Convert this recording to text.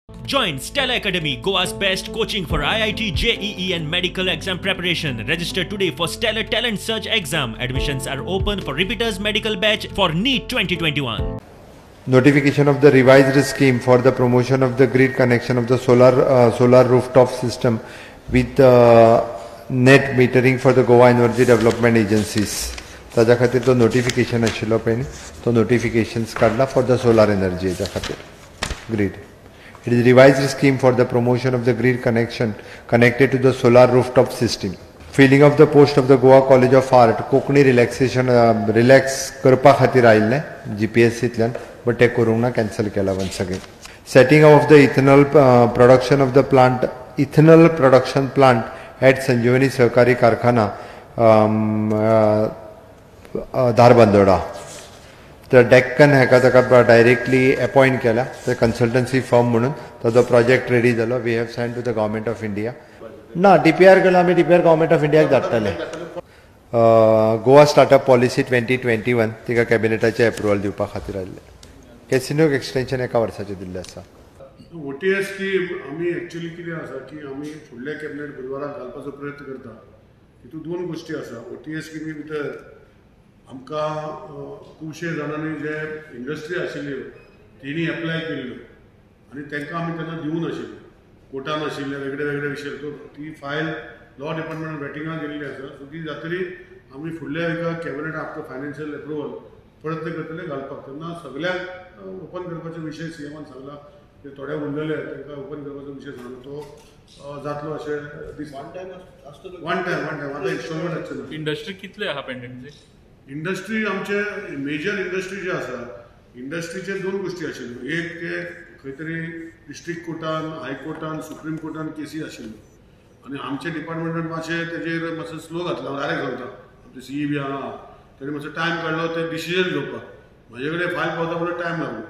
Join Stella Academy, Goa's best coaching for IIT, JEE and medical exam preparation. Register today for Stellar Talent Search exam. Admissions are open for repeaters medical batch for NEET 2021. Notification of the revised scheme for the promotion of the grid connection of the solar rooftop system with net metering for the Goa Energy Development Agencies. ताज्या खातीर तो notification आशिल्लो पळय न्ही, तो notifications काडला for the solar energy हेच्या खातीर grid. It is revised scheme for the promotion of the grid connection connected to the solar rooftop system. Filling of the post of the Goa College of Art, Konkani relaxation relax करपा खातीर आयिल्लें जीपीएससींतल्यान, but तें करूंक ना, cancel केला once again. Setting of the ethanol production of the plant, ethanol production plant at Sanjeevani Sahakari Karkhana, Dharbandora. तर डेक्कन हेका ताका डायरेक्टली अपॉयंट केला तर कन्सल्टन्सी फर्म म्हणून ताजो प्रोजेक्ट रेडी जालो. We have send to the government of India. ना DPR केलो आमी, डीपीआर गव्हर्मेंट ऑफ इंडियाक धाडटले. गोवा स्टार्टअप पॉलिसी 2021 तिका कॅबिनेटाचें एप्रुवल दिवपा खातीर आयिल्लें. कॅसिनोक एक्सटेन्शन एका वर्साचें दिल्लें आसा. ओटीएस स्कीम आमी एक्चुअली कितें आसा की आमी फुडल्या कॅबिनेट बुधवाराक घालपाचो प्रयत्न करता. तितूंत दोन गोश्टी आसा. ओटीएस स्किमी भितर आमकां खुबशे जाणांनी जे इंडस्ट्री आशिल्ल्यो तेणी एप्लाय केल्ल्यो आनी तांकां आमी तेन्ना दिवंक नाशिल्ले, कोटा नाशिल्ले, वेगळे वेगळे विशय. सो ती फायल लॉ डिपार्टमेंटान वेटिंगाक गेल्ली आसा. सो ती जातरी आमी फुडल्या एका कॅबिनेट आफ्टर फायनान्शियल एप्रुवल प्रयत्न करतले घालपाक. तेन्ना सगळ्यांक ओपन करपाचो विशय सीएमान सांगला, ते थोडे उरलेले तांकां ओपन करपाचो विशय सांगला, तो जातलो अशें दिसता. वन टायम आतां इन्स्टॉलमेंट आसचें. इंडस्ट्री कितले आहा पेंडंसी? इंडस्ट्री आमचे मेजर इंडस्ट्री जे आसा, इंडस्ट्रीचे दोन गोश्टी आशिल्ल्यो. एक ते खंय तरी डिस्ट्रिक्ट कोर्टान, हायकोर्टान, सुप्रीम कोर्टान केसी आशिल्ल्यो आनी आमच्या डिपार्टमेंटान मातशें तेजेर मातसो स्लो घातला. हांव डायरेक्ट सांगता, आमचे सीई बी आहा, तेणी मातसो टायम काडलो ते डिसिजन घेवपाक. म्हाजे कडेन फायल पावता म्हणल्यार टायम लागलो.